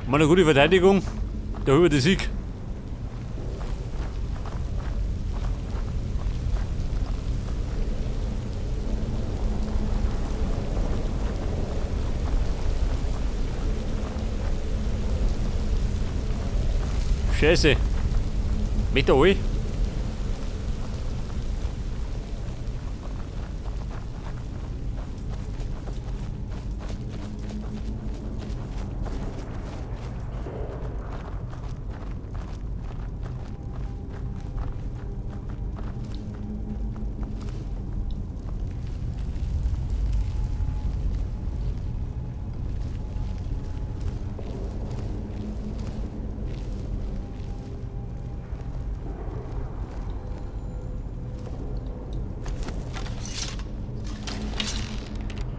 Mal eine gute Verteidigung. Da über den Sieg. Scheiße. Mit der Oi.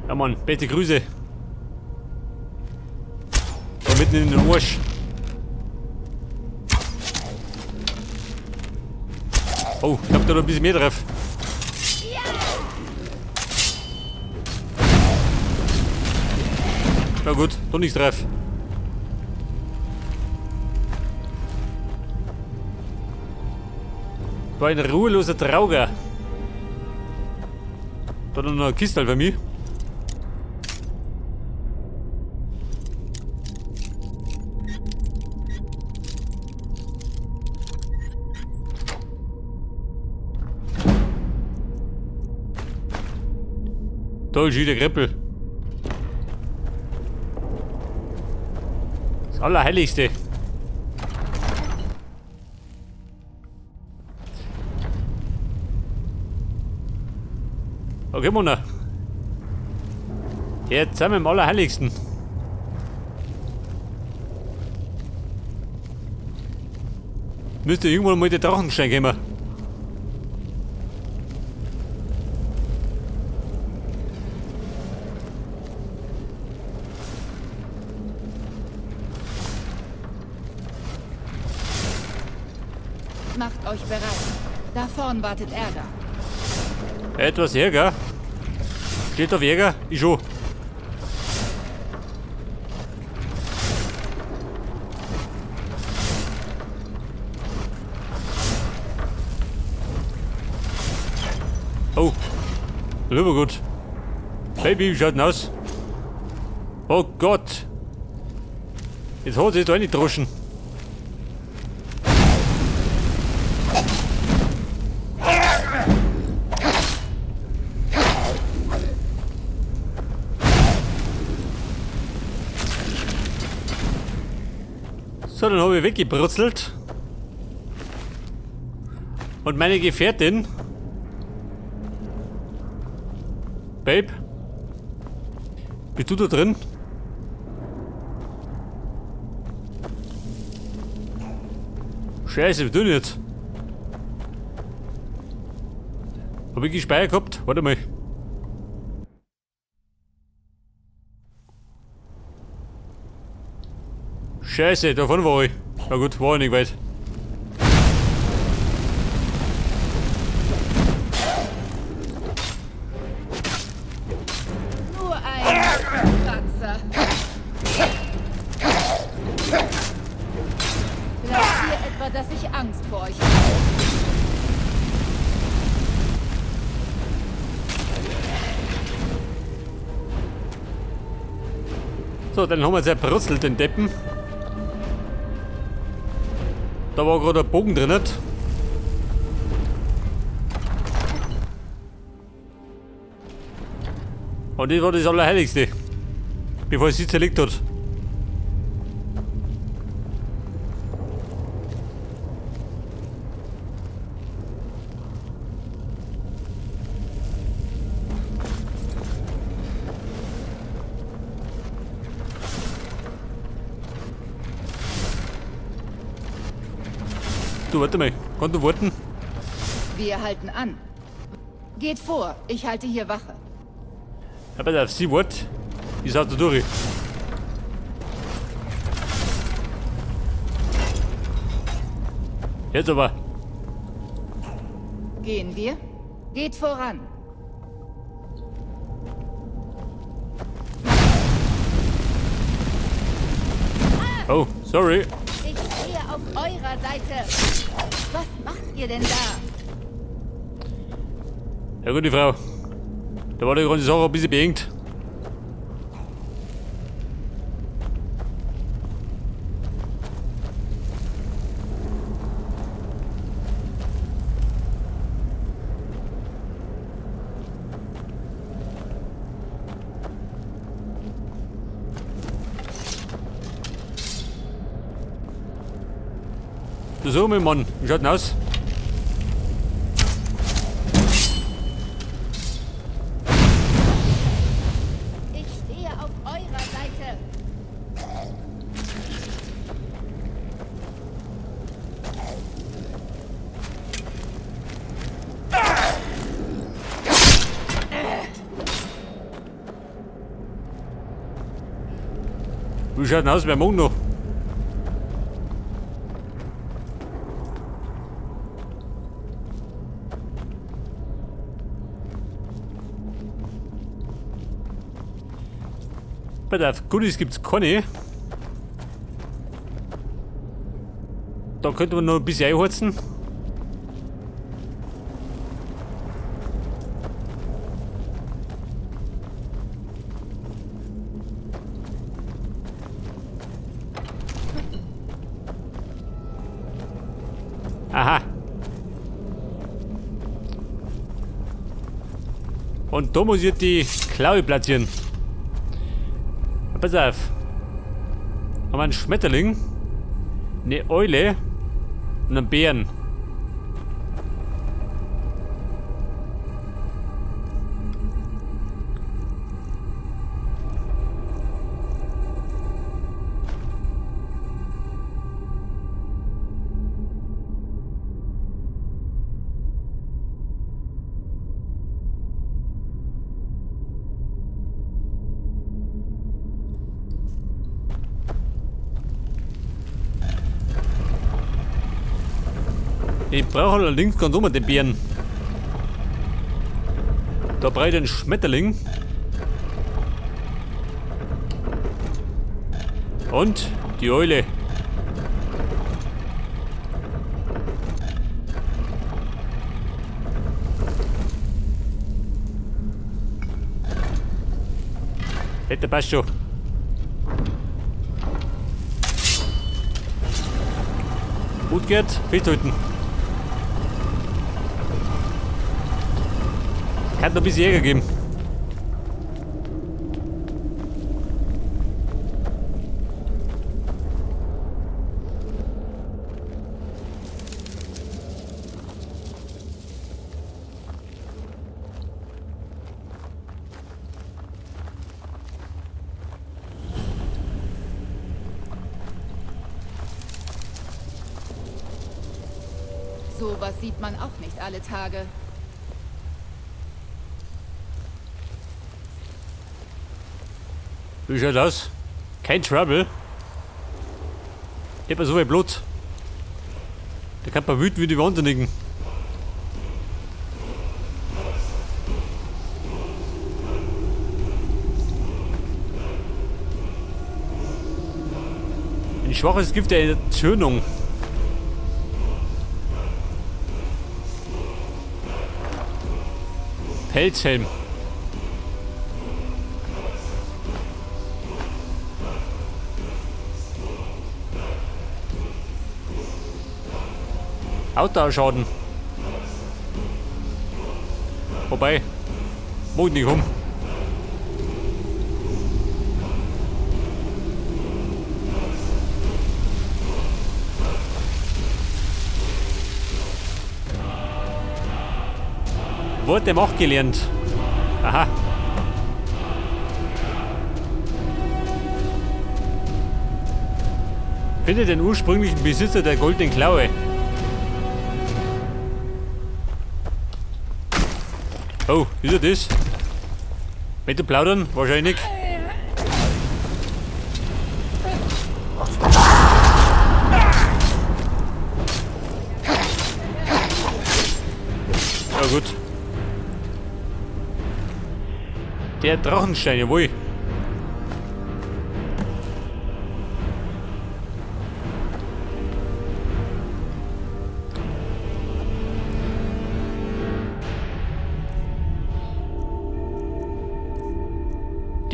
Ja Mann, beste Grüße. Da mitten in den Arsch. Oh, ich hab da noch ein bisschen mehr drauf. Na gut, doch nichts drauf. War ein ruheloser Trauger. Da noch eine Kiste für mich. Da ist wieder Kreppel. Das Allerheiligste. Okay, Mona. Jetzt sind wir im Allerheiligsten. Müsste irgendwann mal der Drachenstein kommen. Macht euch bereit. Da vorn wartet Ärger. Etwas Ärger? Steht auf Ärger? Ich schon. Oh. Lieber gut. Baby, wie schaut denn aus? Oh Gott. Jetzt hat sie da reingedroschen. So, dann habe ich weggebrutzelt. Und meine Gefährtin. Babe. Bist du da drin? Scheiße, wie tun jetzt? Hab ich gespeichert gehabt? Warte mal. Scheiße, davon war ich. Na gut, war ich nicht weit. Nur ein Kratzer. Glaubt ihr etwa, dass ich Angst vor euch habe? So, dann haben wir zerbrutzelt, den Deppen. Da war gerade ein Bogen drin. Und das war das Allerheiligste. Bevor sie zerlegt hat. Du, warte mal. Kannst du warten? Wir halten an. Geht vor, ich halte hier Wache. Ja, pass auf, sie wart. Ich sag da durch. Jetzt aber. Gehen wir? Geht voran. Oh, sorry. Ich stehe auf eurer Seite. Was macht ihr denn da? Ja, gute Frau. Da war die ganze Sache ein bisschen beengt. So, mein Mann, wie schaut denn aus? Ich stehe auf eurer Seite. Wie schaut denn aus beim Mond noch? Bei der Goodies gibt's keine. Da könnte man noch ein bisschen einheizen. Aha. Und da muss ich die Klaue platzieren. Pass auf. Haben wir einen Schmetterling, eine Eule und einen Bären. Ich brauche allerdings ganz um den Bären. Da brauche ich den Schmetterling. Und die Eule. Das passt schon. Gut geht, festhalten. Kann noch ein bisschen Ärger geben. Sowas sieht man auch nicht alle Tage. Wie schaut aus? Kein Trouble. Ich hab ja so viel Blut. Da kann man wüten wie die Wahnsinnigen. Ein schwaches Gift der Entzündung. Pelzhelm. Outdoor-Schaden. Wobei, mag nicht um. Worte Macht gelernt. Aha. Finde den ursprünglichen Besitzer der goldenen Klaue. Oh, ist er das? Mit dem Plaudern? Wahrscheinlich. Ja gut. Der Drachenstein, jawohl.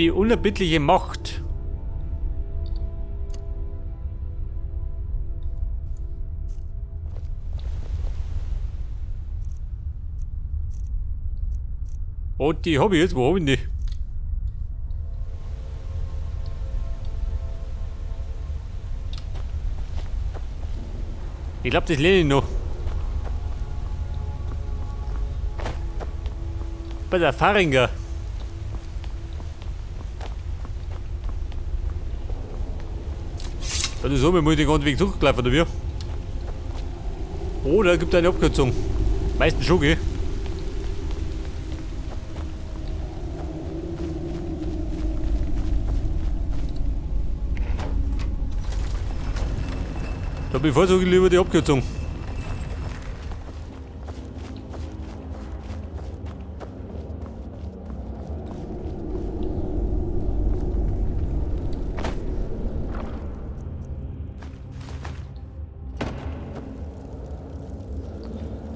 Die unerbittliche Macht. Und die hab ich jetzt, wo hab ich die? Ich glaube, das lehne ich noch. Bei der Faringa. Also so, wir müssen den ganzen Weg zurücklaufen, oder wie? Oder gibt es eine Abkürzung? Meistens schon, gell? Da bevorzuge ich lieber die Abkürzung.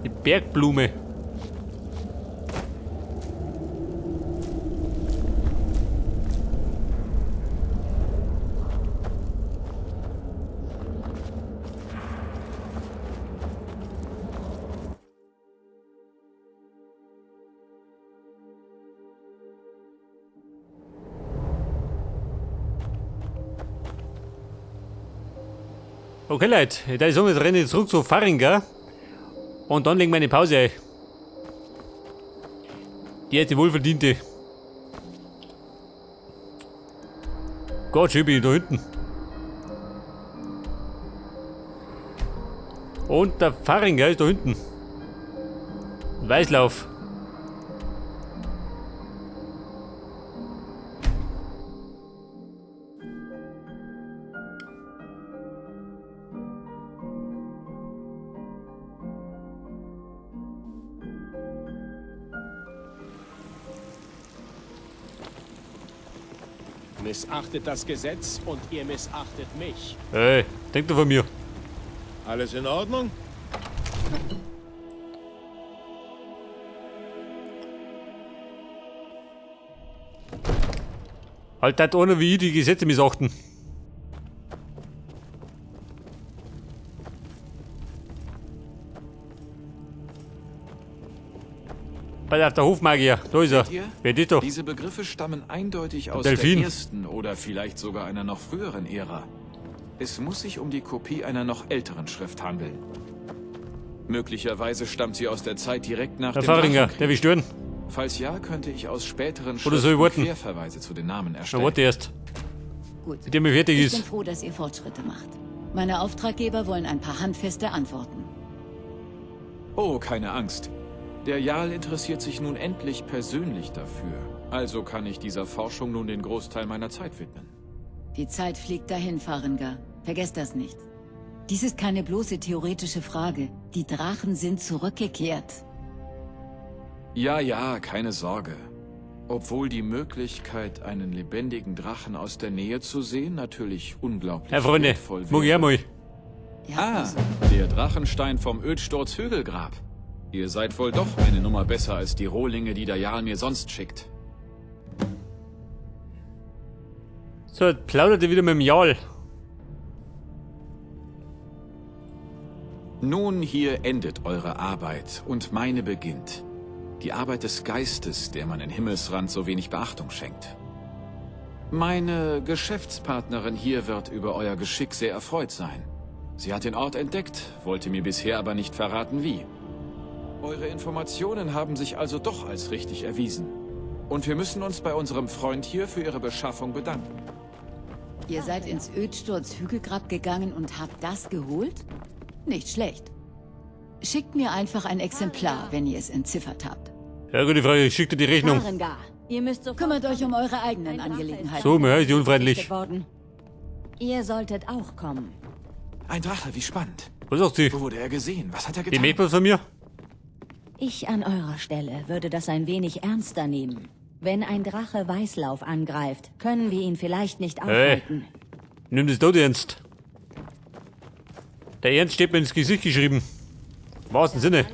Die Bergblume. Okay, Leute, da ist jetzt renne ich zurück zu Faringa und dann legen wir eine Pause ein. Die hätte wohlverdiente. Gott, schön bin ich da hinten. Und der Faringa ist da hinten. Weißlauf. Missachtet das Gesetz und ihr missachtet mich. Hey, denkt doch von mir. Alles in Ordnung? Halt das ohne wie ich die Gesetze missachten. Bei der Hofmagier, da ist er. Wer ist doch? Diese Begriffe stammen eindeutig aus Delfin. der ersten oder vielleicht sogar einer noch früheren Ära. Es muss sich um die Kopie einer noch älteren Schrift handeln. Möglicherweise stammt sie aus der Zeit direkt nach Herr dem Faringa, Drachenkrieg. der will stören. Falls ja, könnte ich aus späteren Oder soll ich Schriften warten? Querverweise zu den Namen Na, erstellen. warte erst. Gut. Mit dem ich fertig Ich bin ist. froh, dass ihr Fortschritte macht. Meine Auftraggeber wollen ein paar handfeste Antworten. Oh, keine Angst. Der Jarl interessiert sich nun endlich persönlich dafür. Also kann ich dieser Forschung nun den Großteil meiner Zeit widmen. Die Zeit fliegt dahin, Farengar. Vergesst das nicht. Dies ist keine bloße theoretische Frage. Die Drachen sind zurückgekehrt. Ja, ja, keine Sorge. Obwohl die Möglichkeit, einen lebendigen Drachen aus der Nähe zu sehen, natürlich unglaublich Herr Freunde, wertvoll mag ich auch wäre. mal. Ja, Ah, also, der Drachenstein vom Ödsturz Hügelgrab. Ihr seid wohl doch eine Nummer besser als die Rohlinge, die der Jarl mir sonst schickt. So, jetzt plaudert ihr wieder mit dem Jarl. Nun, hier endet eure Arbeit und meine beginnt. Die Arbeit des Geistes, der man in Himmelsrand so wenig Beachtung schenkt. Meine Geschäftspartnerin hier wird über euer Geschick sehr erfreut sein. Sie hat den Ort entdeckt, wollte mir bisher aber nicht verraten, wie. Eure Informationen haben sich also doch als richtig erwiesen. Und wir müssen uns bei unserem Freund hier für ihre Beschaffung bedanken. Ihr seid ins Ödsturz Hügelgrab gegangen und habt das geholt? Nicht schlecht. Schickt mir einfach ein Exemplar, wenn ihr es entziffert habt. Ja, gute Frage, ich schick dir die Rechnung. Farengar, ihr müsst sofort Kümmert euch um eure eigenen Ein Drache ist Angelegenheiten. So, mir ist die unfreundlich. Worden. Ihr solltet auch kommen. Ein Drache, wie spannend. Was sagt sie? Wo wurde er gesehen? Was hat er Die getan? möchte was von mir? Ich an eurer Stelle würde das ein wenig ernster nehmen. Wenn ein Drache Weißlauf angreift, können wir ihn vielleicht nicht Hey. aufhalten. Nimm das doch ernst. Der Ernst steht mir ins Gesicht geschrieben. Im wahrsten Sinne.